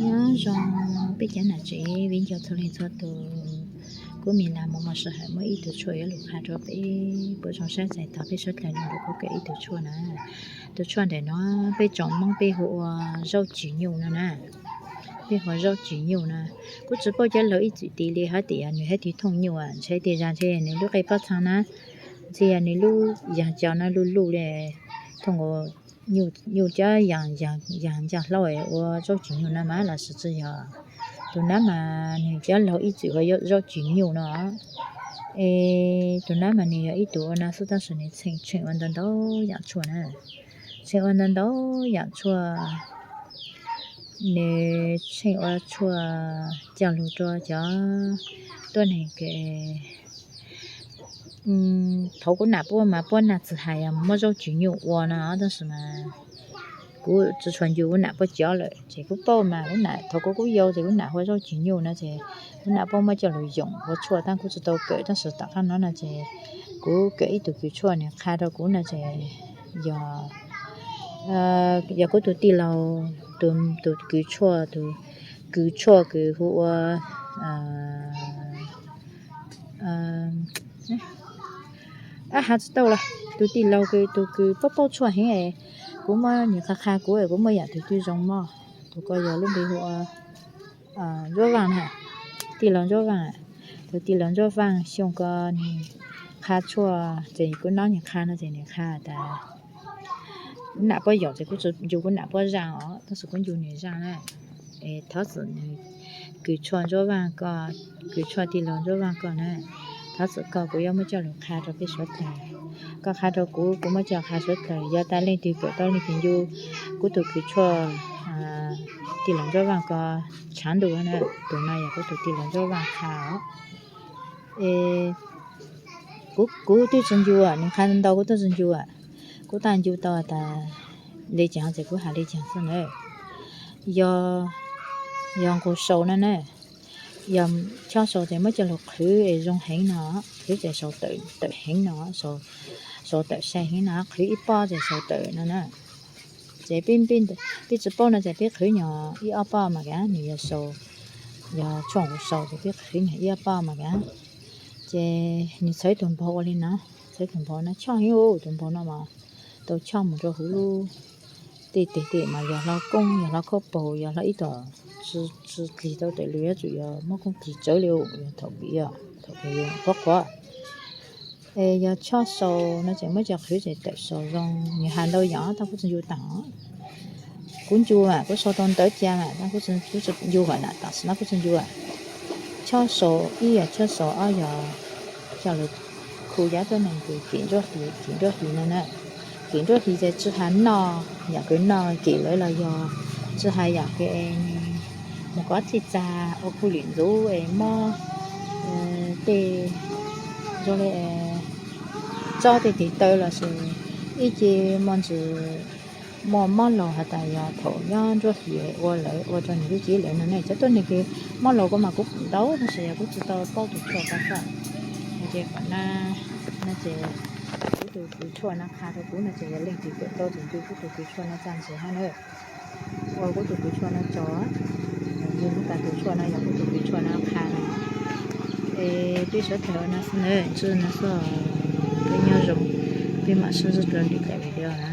Nyob zoo peb cov nam tsev viv ncaus txhua leej txhua tus, kuv Mis Las Mos Mos sij hawm muaj ib tug tshuaj yuav lug qha rua peb puas zoo saib txais tau peb suav dlawg lug nrug kuv kawm ib tug tshuaj na. Tus tshuaj ntawm no peb tsoom Moob peb hu ua zaub tswm nyuj no na. Peb hu ua zaub tswm nyuj na. Kuv tsi paub cov laug ib txwm tis li hab tias nwg hab twg thooj nyuj, ntshai tej zag ntshe nwg lub qej pob txhaa na, ntxhi yog nwg lub yaag cov no luj luj li, thooj ua nyuj cov yaag ncaj hlaub ua zaub tswm nyuj na mas los sis tsi yog. Tus nab mas nwg cov laug ib txwm hu ua zaub tswm nyuj no. Es tus nab mas nwg yog ib tug ua no xwb tab sis nwg tsheej tsheej ua ntau ntau yaam tshuaj na. Tsheej ua ntau ntau yaam tshuaj, nwg tsheej ua tshuaj coj lug rua cov tuab neeg kws thaum kuv nam puab mas puab nag txwm hais muab zaub tswm nyuj ua no tab sis mas kuv tsi tshua ncu, kuv nam puab cov lawm ces kuv paub mas kuv nam thaum kuv kuj yau ces kuv nam hu ua zaub tswm nyuj no ces kuv nam puab muab coj lug yoom ua tshuaj tab kuv tsi tau kawm tab sis tom qab no no ces kuv kawm ib tug kws tshuaj nwg qha rua kuv no ces yog, yog kuv tug tij laug tus kws tshuaj, tus kws tshuaj kws hu ua ab has tsi tau lawm, tus tij laug kws tus kws paub paub tshuaj heev, kuv muab nwg qha qha kuv, kuv muaj yaam twg twb zoo mog. Tus ko yog lub npe hu ua Ntsuab Vaaj na, tij laug Ntsuab Vaaj. Tus tij laug Ntsuab Vaaj xyoo ko nwg qha tshuaj ces kuv nov nwg qha no ces nwg qha tas kuv nam puab yoom ces kuv tsi ncu, kuv nam puab zaaj os tab sis kuv ncu nwg zaaj na. Es thov txim nwg kws tshuaj Ntsuab Vaaj ko, kws tshuaj tij laug Ntsuab Vaaj ko na, thov txim koj, kuv yuav muab coj lug qha rua peb suav dlawg. Koj qha rua kuv, kuv muab coj qha suav dlawg, yog tas leej twg kawm tau leej twg ncu kuv tug kws tshuaj tij laug Ntsuab Vaaj ko tshaav ntuj na. Tus no yog kuv tug tij laug Ntsuab Vaaj qha os. Es kuv twb tsi ncu, nwg qha ntau kuv twb tsi ncu, kuv tab ncu tau tas le caag ces kuv has le caag xwb na. Yog, yog nqus sau no na, yog chob sau ces muab coj lug qhwv es zoo heev no, qhwv ces sau tawm heev no, sau tawm sai heev no, qhwv ib pob ces sau tawm no na. Ces peb tsi paub no ces peb qhwv nyuag ib ob pob mas kav, nwg yog sau, yog tshuaj nqus sau ces peb qhwv nyuag ib ob pob mas kav. Ces nwg txhawv ib tug npog ua li no, txhawv ib tug npog no choj heev, tus npog no mas tau choj moog rua huv lub tej teg tej mas yog hlo koob, yog hlo khaub paug, yog hlo ib tug tsi dlig tau tawm lug, yuav tsum yog muab koob dlig tsawv li, yog thaum pib, thaum pib yog qhuav qhuav. Es yog chob sau no ces muab coj qhwv ces tawm sau zoo, nwg has ntau yaam tab kuv tsi ncu taag. Kuv ncu mas kuv sau tau ntawv ca mas tab kuv tsi ncu, tam sim no kuv tsi ncu. Chob sau ib yog chob sau ob yog coj lug khu yav tuab neeg kws kem nruab hlis, kem nruab hlis no na. Kem nruab hlis ces tsi has noj yaam kws noj kem lawm los yog tsi has yaam kws moog kov txhij txag ua kuj lwm ntxuv es mob tej zoo li tsob tej tig taw los sis ib ce mos ntsis muaj mob laug has tas yog thaum nyob nruab hlis ua lawm ua rua nwg lub cev lawm no ne. Cov tuab neeg kws mob laug ko mas kuv pum ntau tab sis yog kuv tsi tau paub tus tshuaj ko xwb. Ces qhov na, no ces kuv tus kws tshuaj no qha rua kuv no ces yog leej twg kawm tau ces ncu kuv tus kws tshuaj no txag ntses hab na. Ua kuv tus kws tshuaj no tso, ncu kuv tas tus tshuaj no yog kuv tus kws tshuaj no qha no. Es peb suav dlawg no xwb na, ntsib no xwb, peb nyob zoo, peb mam sib ntsib dlua lwm daim video na.